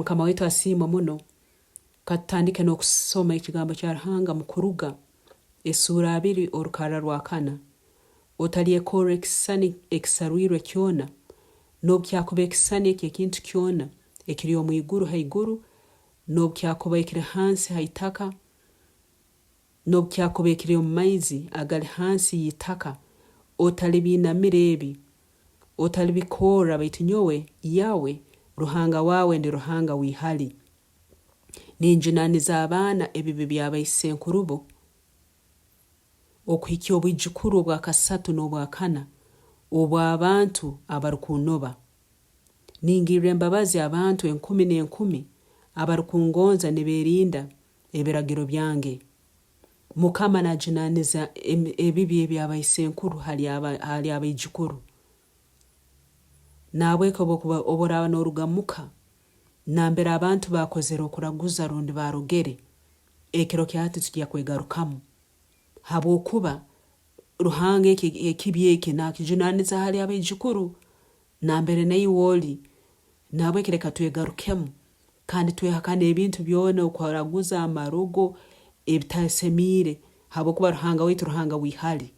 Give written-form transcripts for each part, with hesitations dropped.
Mukama waitu asiimwe muno. Katutandike n'okusoma ekigambo kya Ruhanga mu Kuruga esuura abiri orukarra rwakana, Otalyekorra ekisisani ekisarwirwe kyona, n'obu kyakuba ekisisani eky'ekintu kyona ekiri omu iguru haiguru, n'obu kyakuba ekiri hansi ha itaka, n'obu kyakuba ekiri omu maizi agali hansi y'itaka, otalibiinamira ebi. Otalibikorra, baitu nyowe, Yahwe, Ruhanga wawe ndi Ruhanga w'ihali. Ninjunaniza abaana ebibi bya baisenkurubo okuhikya obwijukuru obwakasatu n'obwakana obw'abantu abarukunnoba. Ningirra embabazi abantu enkumi n'enkumi abarukungonza niberinda ebiragiro byange. Mukama najunaniza ebibi ebya baisenkuru hali abaijukuru. Nahabweki obu oraaba noruga muka nambere abantu baakozere okuraguza rundi baarogere, ekiro kya hati tikija kwegarukamu habwokuba Ruhanga ekibi eki naakijunaniza hali abaijukuru nambere naiwe oli. Nahabweki leka twegarukemu kandi twehakane ebintu byona okuraguza, amarogo, ebitasemiire habwokuba Ruhanga waitu Ruhanga w'ihali.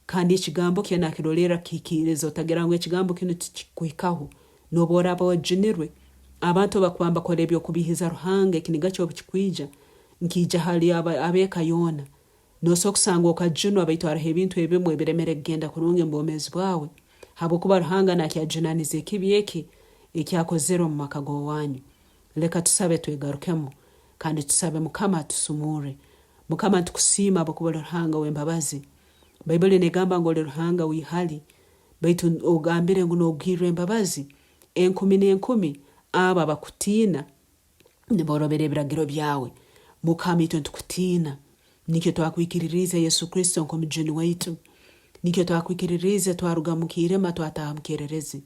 Kandi ekigambo kye nakirolerra kukihikiiriza, otagira ngu ekigambo kinu tikikuhikaho. Noobu oraaba wajunirwe, abantu obu bakuba nibakora eby'okubiihiza Ruhanga, ekiniga kye obu kikwija, nikiija hali ab'eka yoona. Noosobora kusanga okajunwa baitu haroho ebintu ebimu ebiremere kugenda kurungi omu bwomeezi bwawe habwokuba Ruhanga nakyajunaniza ekibi eki ekyakozere omu maka g'owanyu. Leka tusabe twegarukemu kandi tusabe Mukama atusumurre. Mukama nitukusiima habwokuba oli Ruhanga ow'embabazi. Baibuli negamba ngu oli Ruhanga w'ihali, baitu ogambire ngu nogirra embabazi enkumi n'enkumi abo abakutiina niborobera ebiragiro byawe. Mukama itwe nitukutiina, nikyo twakwikiririize Yesu Kristo nk'omujuni waitu, nikyo twakwikiririize twaruga mu kiirima twataaha mu kyererezi.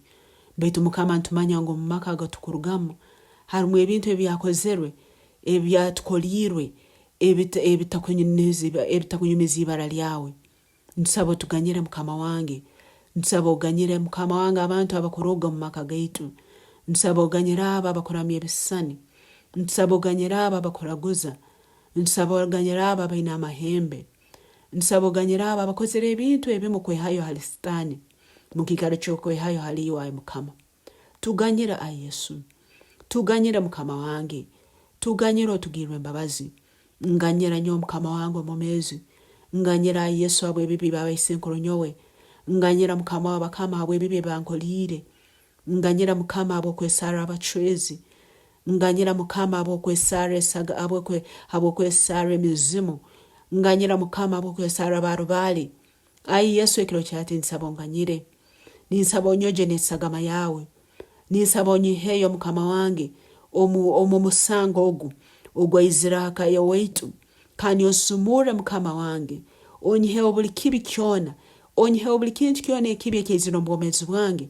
Baitu Mukama nitumanya ngu omu maka agatukurugamu harumu ebintu ebyakozerwe, ebyatukoliirwe ebitakunyumiza ibara lyawe. Ntusaba otuganyire Mukama wange. Ntusaba oganyire Mukama wange abantu abakuroga omu maka gaitu. Ntusaba oganyire abo abakuramya ebisisani. Ntusaba oganyire abo abakuraguza. Ntusaba oganyire abo abaine amahembe. Ntusaba oganyire abo abakozere ebintu ebimu kwehayo hali Sitani mukiikaro ky'okwehayo hali iwe ai Mukama. Tuganyire ai Yesu. Tuganyire Mukama wange. Tuganyire otugirre embabazi. Nganyira nyowe Mukama wange omwomeezi. Nganyira ai Yesu habw'ebibi bya baisenkuru nyowe. Nganyira Mukama w'abakama habw'ebibi ebi bankoliire. Nganyira Mukama habw'okwesarra abacwezi. Nganyira Mukama habw'okwesarra esaga habw'okwesarra emizimu. Nganyira Mukama habw'okwesarra ba rubaale. Ai Yesu ekiro kya hati nsaba onganyire. Ninsaba onyogye n'esagama yaawe. Ninsaba onyiheyo Mukama wange omu omu musango ogu ogwaizire aha ka y'owaitu. Kandi onsumurre Mukama wange. Onyiheho buli kibi kyona. Onyiheho buli kintu kyona ekibi ekyaizire omu bwomeezi bwange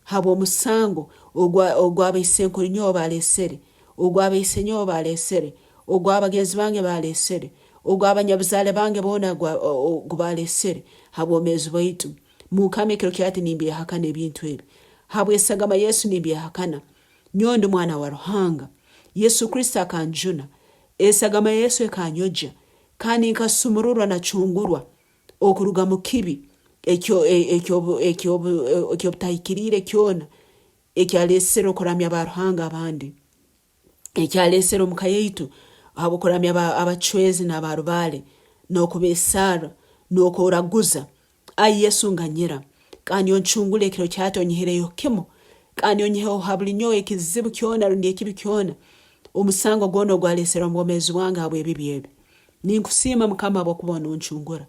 habw'omusango ogwa ogw'abaisenkuru nyowe baalesere, ogw'abaisenyowe baalesere, ogw'abagenzi bange baalesere, ogw'abanyabuzaale bange boona ogu baalesere ha bwomeezi bwaitu. Mukama ekiro kya hati nimbyehakana ebintu ebi. Habw'esagama Yesu nimbyehakana. Nyowe ndi mwana wa Ruhanga. Yesu Kristo akanjuna. Esagama ya Yesu ekanyogya kandi nkasumururwa nacungurwa okuruga mu kibi eky'obutahikiriire kyona ekyalesere okuramya baruhanga abandi. Ekyalesere omu ka yaitu habw'okuramya abacwezi n'abarubaale, n'okubeesarra, n'okworaguza. Ai Yesu nganyira, kandi oncungule ekiro kya hati onyihireyo kimu, kandi onyiheho ha buli nyowe ekizibu kyona rundi ekibi kyona, omusango gwona ogwalesere omu bwomeezi bwange habw'ebibi ebi. Ninkusiima Mukama habwokuba noncungura.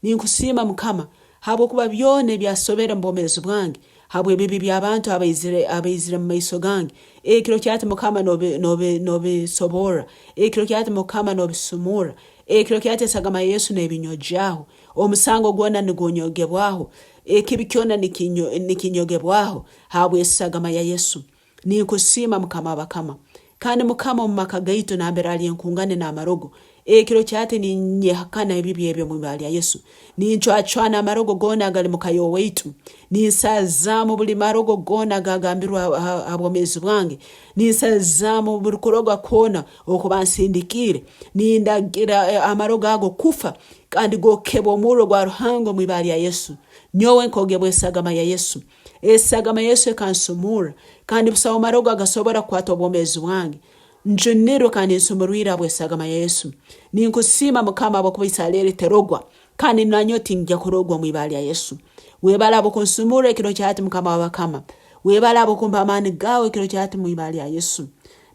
Ninkusiima Mukama habwokuba byona ebyasobere mu bwomeezi bwange habw'ebibi by'abantu abaizire abaizire mu maiso gange, ekiro kya hati Mukama nobisoborra, ekiro kya hati Mukama nobisumurra, ekiro kya hati esagama ya Yesu nebinyogyaho, omusango gwona nigunyogibwaho, ekibi kyona nikinyogebwaho habw'esagama ya Yesu. Ninkusiima Mukama w'abakama. Kandi Mukama omu maka gaitu nambere ali enkungane n'amarogo, Ekiro kyahati ninyehakana ebibi ebi omu ibara lya Yesu. Nincwacwana amarogo goona agali muka y'owaitu. Ninsazaamu buli marogo goona agagambirwe ha bwomeezi bwange. Ninsazaamu buli kuroga kwona oku bansindikiire. Nindagira amarogo ago kufa kandi gokebwe omurro gwa Ruhanga omu ibara lya Yesu. Nyowe nkogebwa esagama ya Yesu. Esagama ya Yesu ekansumurra kandi busaho marogo agasobora kukwata obwomeezi bwange. Njunirwe kandi nsumurwire habw'esagama ya Yesu. Ninkusiima Mukama habwokuba Isaleeri terogwa kandi nanyowe tingya kurogwa omu ibara lya Yesu. Webale habw'okunsumurra ekiro kya hati Mukama w'abakama. Webale habw'okumpa amaani gaawe ekiro kya hati mu ibara lya Yesu.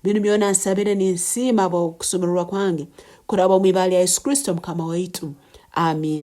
Binu byona nsabire ninsiima habw'okusumururwa kwange kuraba omu ibara lya Yesu Kristo Mukama waitu. Amiina.